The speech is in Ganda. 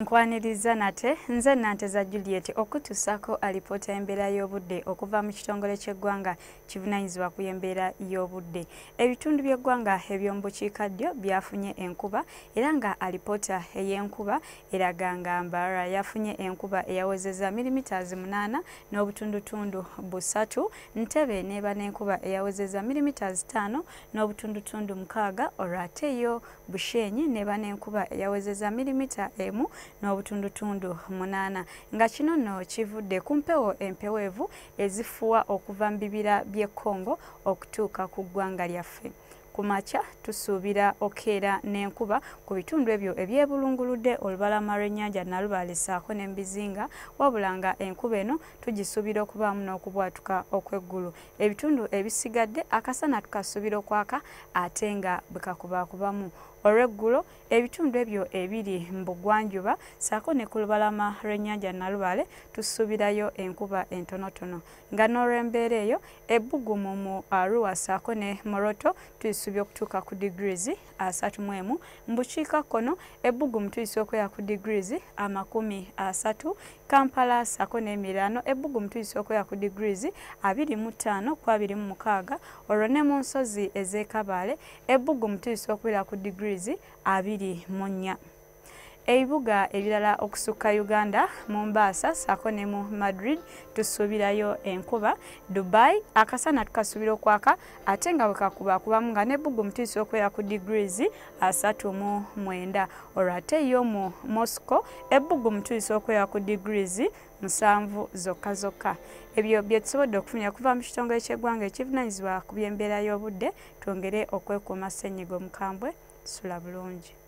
Nkwaniriza nate nze Nanteza Juliet okutuusaako alipoota y'embeera y'obudde okuva mu kitongole ky'eggwanga kivunaanyizibwa ku y'embeera y'obudde. Ebitundu by'eggwanga eby'omu bukiikaddyo byafunye enkuba era nga alipoota ey'enkuba eraga nga Mbarara yafunye enkuba eyawezezza milimita 8 n'obutundutundu 3, Ntebe n'eba n'enkuba eyawezezza milimita 5 n'obutundutundu 6, olwo ate yo Bushenyi n'eba n'enkuba eyawezezza milimita 1 n'obutundutundu 8, nga kino nno kivudde ku mpewo empeweevu ezifuwa okuva mu bibira by'e Congo okutuuka ku ggwanga lyaffe. Ku makya tusuubira okeera n'enkuba ku bitundu ebyo ebyebulunguludde olubalama lw'ennyanja Nalubaale ssaako ne mu bizinga, wabula nga enkuba eno tugisuubira okubaamu n'okubwatuka okw'eggulu. Ebitundu ebisigadde akasana tukasuubira okwaka ate nga bwe kakubaakubamu. Olw'eggulo ebitundu ebyo ebiri mu bugwanjuba ssaako ne ku lubalama lw'ennyanja Nalubaale tusuubirayo enkuba entonotono, nga n'olw'embeera eyo ebbugumu mu Arua ssaako ne Moroto tuyisubya okutuuka ku degrees 31, mu bukiikakkono ebbugumu tuyisa okubeera ku degrees 30, Kampala ssaako n'emiriraano ebbugumu tuyisa okubeera ku degrees 25 ku 26, olwo ne mu nsozi ez'e Kabaale ebbugumu tuyisa okubeera ku degrees 24. Ebibuga ebirala okusukka Uganda, Mombasa ssaako ne mu Madrid tusuubirayo enkuba. Dubai akasana tukasuubira okwaka ate nga bwe kakubaakubamu nga n'ebbugumu tuyisa okubeera ku degrees 39, olwo ate yo mu Moscow ebbugumu tuyisa okubeera ku degrees 7 zokka zokka. Ebyo bye tusobodde okufunira okuva mu kitongole ky'eggwanga ekivunaanyizibwa ku by'embeera y'obudde. Twongere okwekuuma ssennyiga omukambwe. Sula bulungi.